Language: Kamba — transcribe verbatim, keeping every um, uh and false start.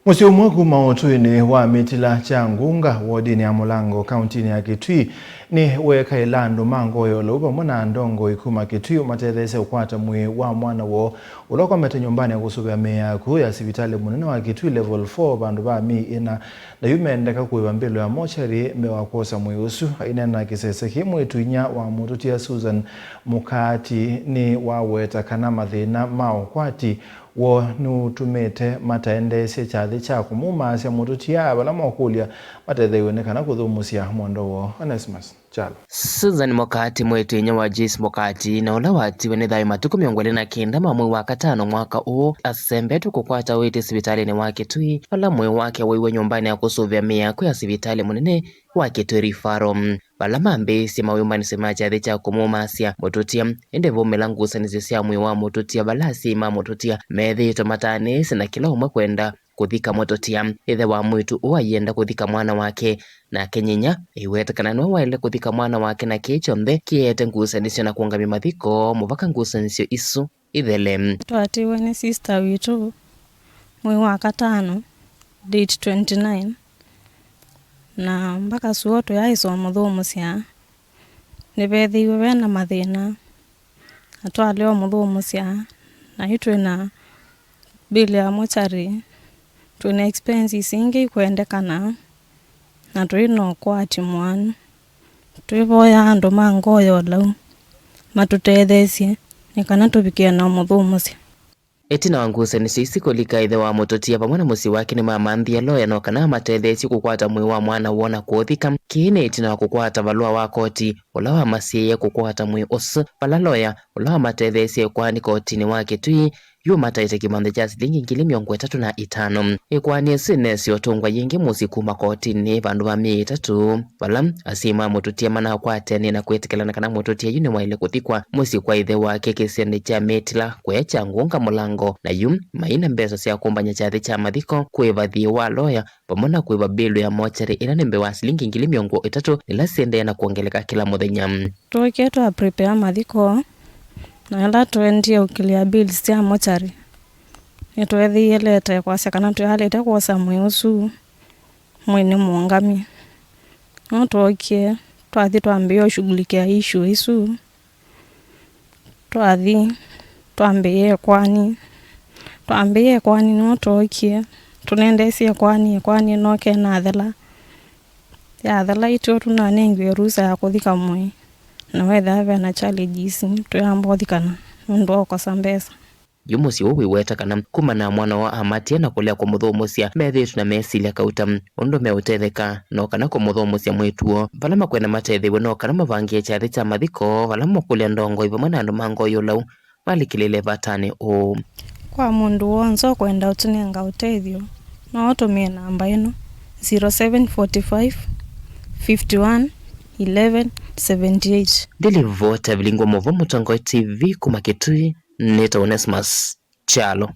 Mũsyĩ ũmwe kuma ũtũinĩ wa Mĩtila kya Ngunga, wodinĩ ya Mũlango, kauntinĩ ya Kitui, nĩweekaĩla andũ ma ngoo ya ũlau vamwe na ndongoi kuma Kitui ũmatetheesya ũkwata mwĩĩ wa mwana woo ũla ũkomete nyũmbanĩ ya kũsũvĩa mĩĩ ya akũũ ya sivitalĩ mũnene wa Kitui Level four vandũ va myei ĩna, na yu mendeka kũĩva mbĩlo ya mochari mbee wa kwosa mwĩĩ ũsu. Aineena kĩsese kĩĩ, mwĩĩtu-inyia wa mũtũtia Susan Mũkaati nĩwaweta kana mathĩna ma ũkwati woo nũtũmĩte mataendeesye kyathĩ kya kũmumaasya mũtũtia, vala mokũlya matetheew'e nĩ kana kũthũmũsya mwendwa woo. Onesmus Kyalo. Susan Mũkaati, mwĩĩtu-inyia wa Joyce Mũkaati, na ũla watiwe nĩ thayũ matukũ mĩongo ĩlĩ na kenda ma mwei wa katano mwaka ũũ, asembetwe kũkwata ũiiti sivitalĩnĩ wa Kitui, vala mwĩĩ wake waiwe nyũmbanĩ ya kũsũvĩa mĩĩ ya akũũ ya sivitalĩ mũnene wa Kitui Referral, vala mambĩĩsye mawĩmbanĩsyo ma kyathĩ kya kũmũmaasya mũtũtia. Ĩndĩ vaumĩla ngusanĩsyo sya mwĩĩ wa mũtũtia, vala asyai ma mũtũtia methĩĩtwe mataanĩĩsye na kĩla ũmwe kwenda kũthika mũtũtia. Ĩthe wa mwĩĩtu ũũ ayenda kũthika mwana wake, nake nyinya aiweta kana nĩwe waĩle kũthika mwana wake, na kĩĩ kyonthe kĩete ngusanĩsyo na kũũngamya mathiko mũvaka ngusanĩsyo isu ithele. Twatiwe nĩ sister witũ mwei wa katano, date twenty-nine, na mbaka suo tũyaĩsa ũmũthũmũsya, nĩvethĩiwe ve na mathĩna, na twalea ũmũthũmũsya, na yu twĩ na bill ya mochari, twĩ na expenses ingĩ ikwendekana, na tũi na ũkwati mũanu. Twĩvoya andũ ma ngoo ya ũlau matũtetheesye nĩ kana tũvikĩe na ũmũthũmũsya. Ĩtina wa ngusanĩsyo isu kũlika, ĩthe wa mũtũtia vamwe na mũsyĩ wake nĩmamanthie loya no kana amatetheesye kũkwata mwĩĩ wa mwana woo na kũũthika. Kĩĩ nĩ ĩtina wa kũkwata valũa wa koti ũla wamasyaĩe kũkwata mwĩĩ ũsu, vala loya ũla wamatetheesye ĩkoani kotinĩ wa Kitui yu mataĩte kĩmanthĩ kya silingi ngili mĩongo ĩtatũ na itano. Ĩkoani ĩsu ĩneesĩ ũtũngwa yĩngĩ mũsyĩ kuma kotinĩ vandũ va myei ĩtatũ, vala asyai ma mũtũtia manakwatanĩe na kwĩtĩkĩlana kana mũtũtia yu nĩwaĩle kũthikwa mũsyĩ kwa ĩthe wake kĩsionĩ kya Mĩtila, kũya kya Ngunga Mũlango, na yu maina mbesa sya kũmbany'a kyathĩ kya mathiko, kũĩva thiĩ wa loya, vamwe na kũĩva mbilu ya mochari ĩla nĩ mbee wa silingi ngili mĩongo ĩtatũ, ila siendee na kwongeleka kĩla mũthenya. Twookie twa prepare mathiko, na ĩla tũendie ũkĩlĩa bills sya mochari, nĩtweethĩie leta ĩkwasya kana twĩalĩte kwosa mwĩĩ ũsu mwĩĩ nĩ mũũngamye. No twookie, twathi twambĩĩa ũshughulikia issue isu. Twathi, twambĩĩa ĩkoani. Twambĩĩa ĩkoani nĩmo twookie. Tũnendeesye ĩkoani, ĩkoani ĩnoke ĩnathela. Yathela ityo tũnanengiwe rusa ya kũthika mwĩĩ. Na wethĩa ve na challenges, tũyamba ũthikana nũndũ wa kũkosa mbesa. Yu mũsyĩ ũũ wĩweta kana kumana na mwana woo amatie na kũlea kũmũthũmũsya, methĩĩtwe na mesilya kauta ũndũ meũtetheka no kana kũmũthũmũsya mwĩĩtu woo. Vala makwenda matetheew'e no kana mavangĩe kyathĩ kya mathiko, vala makũlya ndongoi vamwe na andũ ma ngoo ya ũlau malikĩlĩle vatanĩ ũũ. Kwa mũndũ w'onthe ũkwenda ũtũnenga ũtethyo, no ũtũmĩe namba ĩno, zero seven forty five, fifty one, eleven, seventy eight. Ndilivota vilingwa mũvo Mũtongoi T V kuma Kitui, nĩtawa Onesmus Kyalo.